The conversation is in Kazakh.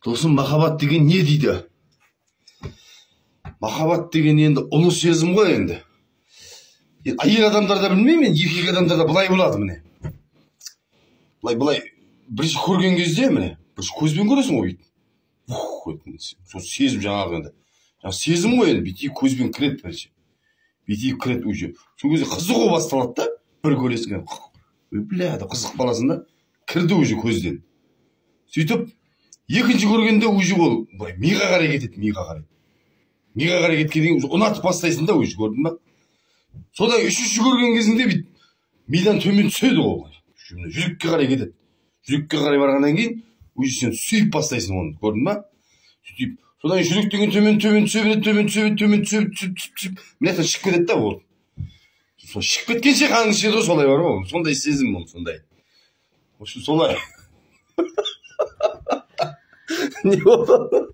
Досым, махаббат деген не дейді? Махаббат деген енді ұлы сезім ғой енді. Әйел адамдарда білмеймін, енді еркек адамдарда былай болады, міне. Былай былай бірінші көрген кезде, міне, бірінші көзбен көресің ғой бүйтіп. Ух, сол сезім жаңағы енді. Жаңағы сезім ғой енді, бүйтіп көзбен кіреді бірінші. Бүйтіп кіреді уже. Сол кезде қызығу басталады да, бір көресің, бля, қызығып қаласың да, кірді уже көзден. Сөйтіп, екінші көргенде уже ол былай миға қарай кетеді, миға қарай. Миға қарай кеткеннен кейін уже ұнатып бастайсың да уже, көрдің ба? Содан үшінші көрген кезіңде бүйтіп мидан төмен түседі ғой былай. Жүрекке қарай кетеді. Жүрекке қарай барғаннан кейін уже сен сүйіп бастайсың оны, көрдің ба? Сөйтіп, содан кейін жүрек деген төмен төмен түсе береді, төмен түсе береді, төмен түсе түсіп түсіп түсіп, мына жақтан шығып кетеді да ол. Сол шығып кеткенше қаның ішеді ғой, солай бар ғой. Сондай сезім ол, сондай. В общем, солай. Не болды?